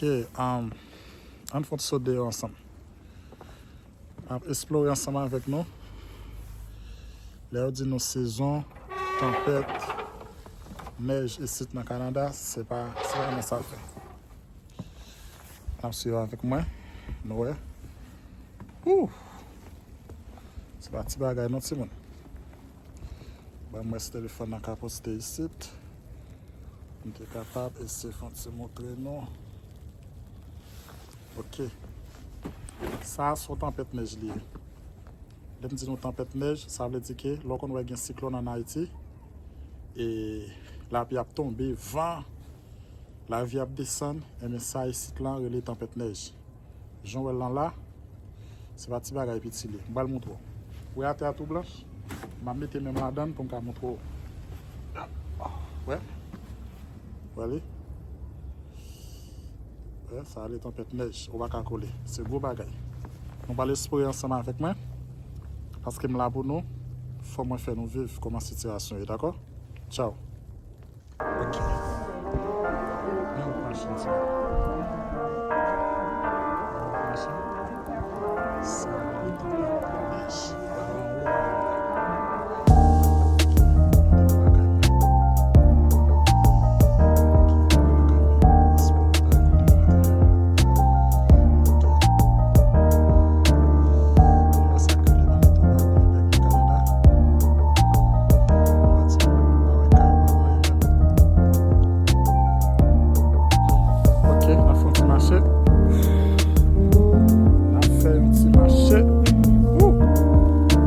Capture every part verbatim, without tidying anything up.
Ok, um, ann fè yon ti sot deyò ansanm. M ap eksplore ansanm avèk nou. Lè yo di nou sezon tanpèt, nèj isit nan Kanada, se pa, se pa nan sa l fè. N ap swiv avèk mwen, nou wè. Wouh! Se pa ti bagay non, timoun. Ban m wè si telefòn nan ka poste isit. M te kapab eseye fè yon ti montre nou. Ok. Sa a se yon tanpèt nèj li ye. Lè m di nou tanpèt nèj, sa vle di ke lè w konn wè gen siklòn ann Ayiti, e lapli ap tonbe, van, lavi ap desann, enben sa isit lan rele tanpèt nèj. Jan w wè l lan la, se pa ti bagay piti li ye. M pral montre w. Ou wè atè a tou blanch? M ap mete men m ladan l pou m ka montre w. Wè? Wè li? Wè, sa rele tanpèt nèj. Ou pa ka kole. Se gwo bagay. Nou pral eksplore ansanm avèk mwen. Paske m la pou nou. Fò mwen fè nou viv kòman sitiyasyon ye, dakò? Tchao. Ok. Men yon machin sa. Men yon machin. Sa, Ok, n ap fè yon ti mache. N ap fè yon ti mache. Wou!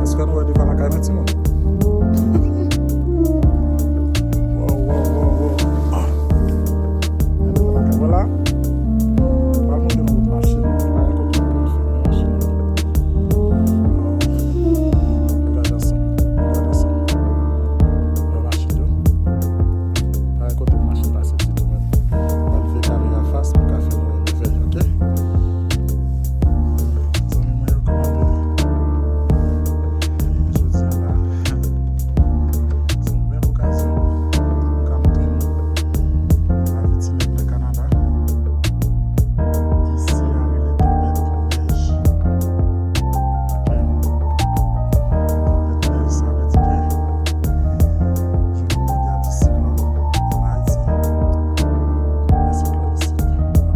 Èske nou wè devan lakay mwen, timoun? Wow, wow, wow, wow. Ah. Gade devan lakay mwen la. Pral montre nou wout machin. Pa gen kote pou nou fè machin. Gade ansanm. Gade ansanm. Yon machin tou. Pa gen kote pou machin pase ditou menm. Mwen leve kamera fas pou m ka fè nou wè mèvèy, ok? Zanmi mwen yo, kòman nou ye? Jodi a la, se yon bèl okazyon pou ka montre nou lavi ti nèg nan Kanada. Isi a rele tanpèt nèj. Ok? Tanpèt nèj, sa vle di ke Jodi a, di siklòn ann Ayiti. Men siklòn isit nan peyi Kanada.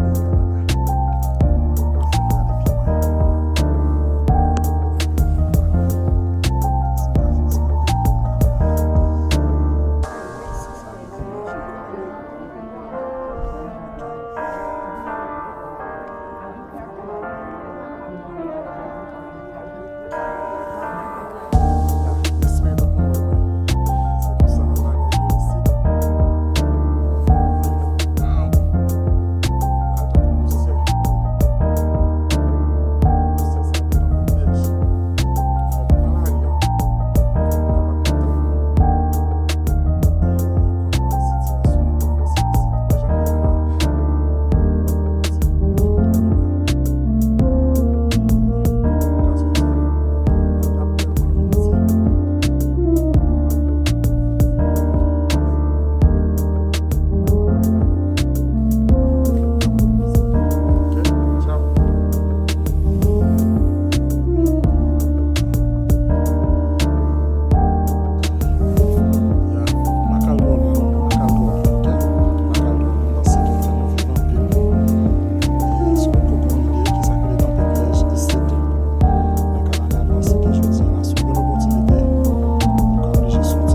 Pafè m gade pi lwen.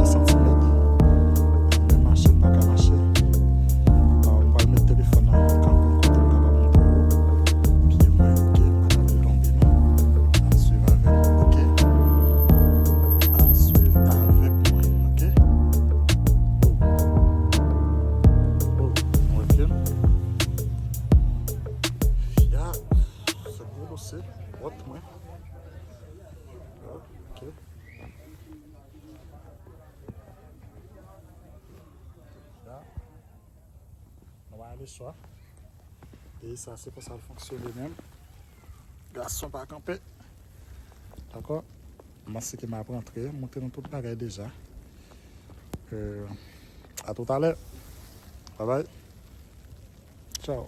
Sa vle di, Mwen mache, m pa ka mache. Bon, m pral met telefòn nan kanpe yon kote m kapab montre w pye mwen, ok? M pa ta vle tonbe non. Ann swiv avèk mwen, ok? Ann swiv avèk mwen, ok? Oh. Oh, ok. Ya, se gwo dosye, wòt mwen. Ok. Ya. Nou va ale swa. E sa, se konsa l fonksyone menm. Gason pa kanpe. Dakò? M panse ke m ap rantre, montre nou tout bagay deja. Euh, à tout à l'heure. Bye bye. Ciao.